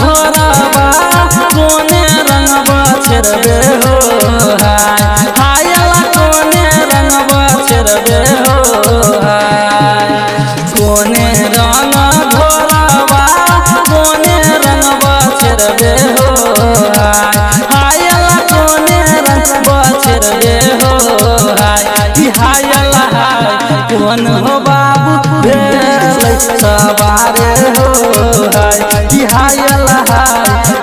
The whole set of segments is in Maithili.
घोरबा कोने रंगबा छेड़बे हो हाय हाय अल्लाह कोने रंगबा छेड़बे हो हाय कोने रंग घोरबा कोने रंगबा छेड़बे हो हाय हाय अल्लाह कोने रंगबा छेड़बे हो हाय हाय अल्लाह कोन हो बाबू भेलै सवारे हो हाय हाय अल्लाह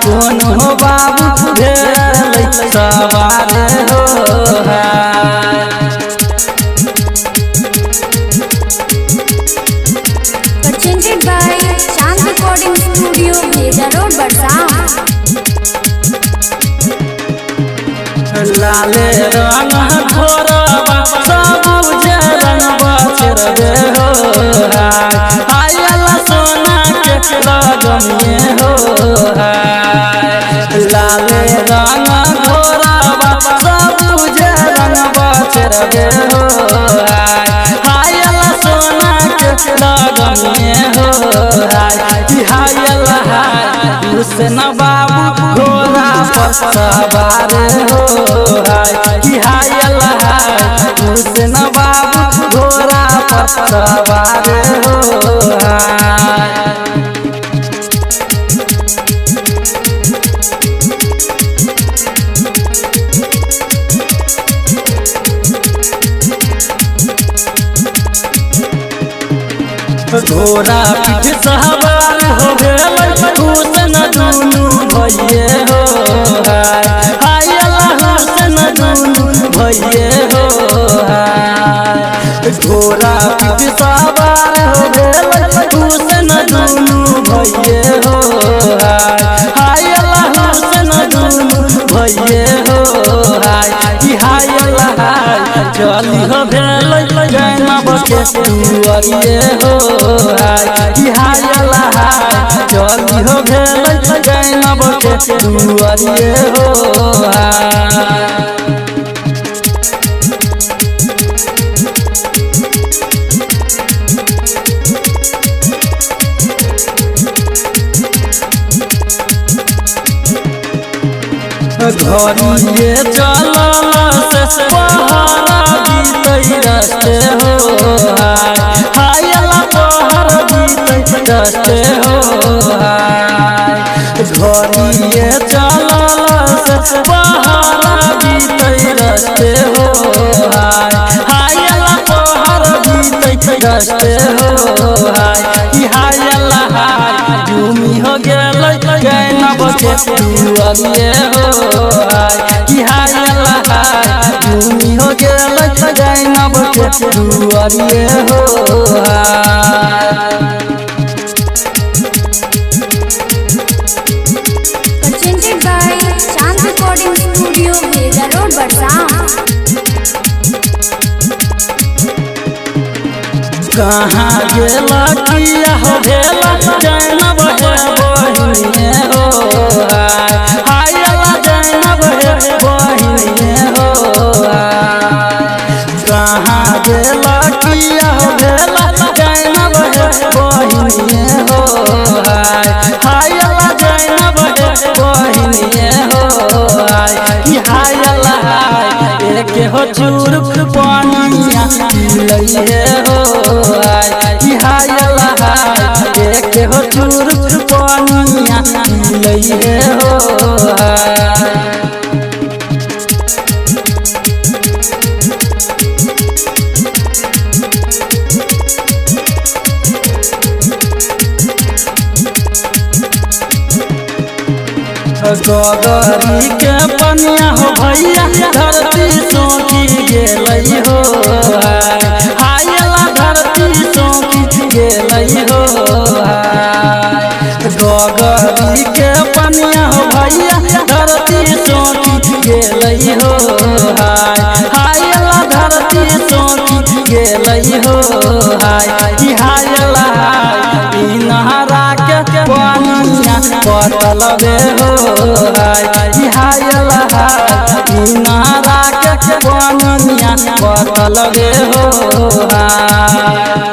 कोन हो बाबू भेलै सवारे हो हाय। Presented by Chand Recording Studio, Bheja Road, Barsam. लाले रंग घोरबा सबूज रंगबा छेड़बे हो हाय हाय अल्लाह सोना के लगमिए हो हाय लाले रंग घोरबा सबूज रंगबा छेड़बे हो हाय हाय अल्लाह सोना के लगमिए हो हाय हाय अल्लाह हुसैन बाबू घोड़ा पर सवार हो हाय हाय अल्लाह हुसैन बाबू घोड़ा पर सवार हो हाय। घोड़ा पीठ सवार हो गेलै हुसैन दुनू भइए हो हाय हाय अल्लाह हुसैन दुनू भइए हो हाय घोड़ा पीठ सवार हो गेलै हुसैन दुनू भइए हो हाय हाय अल्लाह हुसैन दुनू भइए हो हाय हाय अल्लाह चली हो भेलै जैनब के दुआरिए हो हाय हाय अल्लाह चली हो भेलै जैनब के दुआरिए हो हाय। घरिए चलल से पहरा बीतै रस्ते हो हाय हाय अल्लाह पहर बीतै रस्ते हो हाय घरिए चलल से पहरा बीतै रस्ते हो हाय हाय अल्लाह पहर बीतै रस्ते हो हाय हाय अल्लाह जुमी हो गेलै जैनब के दुआरिए हो हाय हाय अल्लाह जुमी हो गेलै जैनब के दुआरिए हो हाय। Presented by Chand Recording Studio, Bheja Road, Barsam. कहाँ गेला किया हो भेला जैनब हे बहिनिए हो हाय हाय अल्लाह जैनब हे बहिनिए हो हाय कहाँ गेला किया हो भेला जैनब हे बहिनिए हो हाय हाय अल्लाह जैनब हे बहिनिए हो हाय हाय अल्लाह एक हो चूरुक पानिया पिलैहे हो हाय हाय अल्लाह एक हो चूरुक पानिया पिलैहे हो हाय। गगरी के पनिया हो भैया धरती सोखी गेलै हो हाय हाय अल्लाह धरती सोखी गेलै हो हाय गगरी के पनिया हो भैया धरती सोखी गेलै हो हाय हाय अल्लाह धरती सोखी गेलै हो हाय हाय अल्लाह ई नहरा के पनिया पतलबे हो हाय हाय अल्लाह ई नहरा के पनिया पतलबे हो हाय।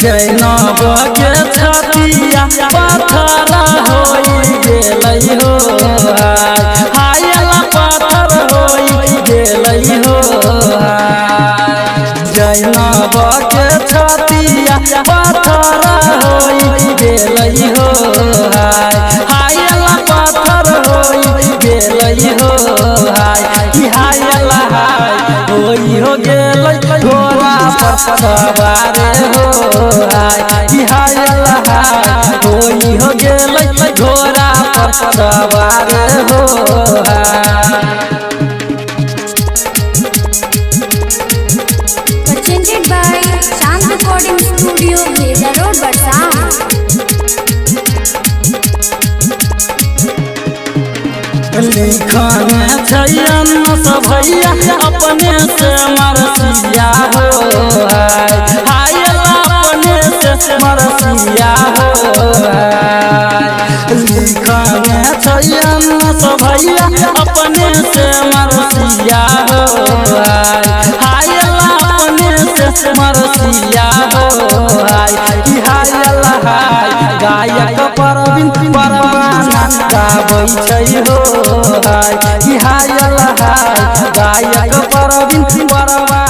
जैनब के छतिया पत्थर होई गेलै हो हाय। हाय अल्लाह पाथर होई गेलै हो हाय। जैनब के छतिया पत्थर होई गेलै हो हाय। हाय अल्लाह पाथर होई गेलै हो हाय। ई हाय अल्लाह हाय होई हो गेलै घोड़ा पर सवार हो हाय। ई हाय अल्लाह हाय होई हो गेलै घोड़ा पर सवार हो हाय। Presented by Chand Recording Studio, Bheja Road, Barsam. लिखन छै सब भैया अपने से मरसिया हो हाय। हाय अल्लाह अपने से मरसिया हो हाय। लिखन छै सब भैया अपने से मरसिया हो हाय। हाय अल्लाह अपने से मरसिया हो हाय। ई हाय अल्लाह हाय गायक परवीन परवाना गाबै छै हो हाय। ई हाय अल्लाह हाय गायक परवीन परवाना।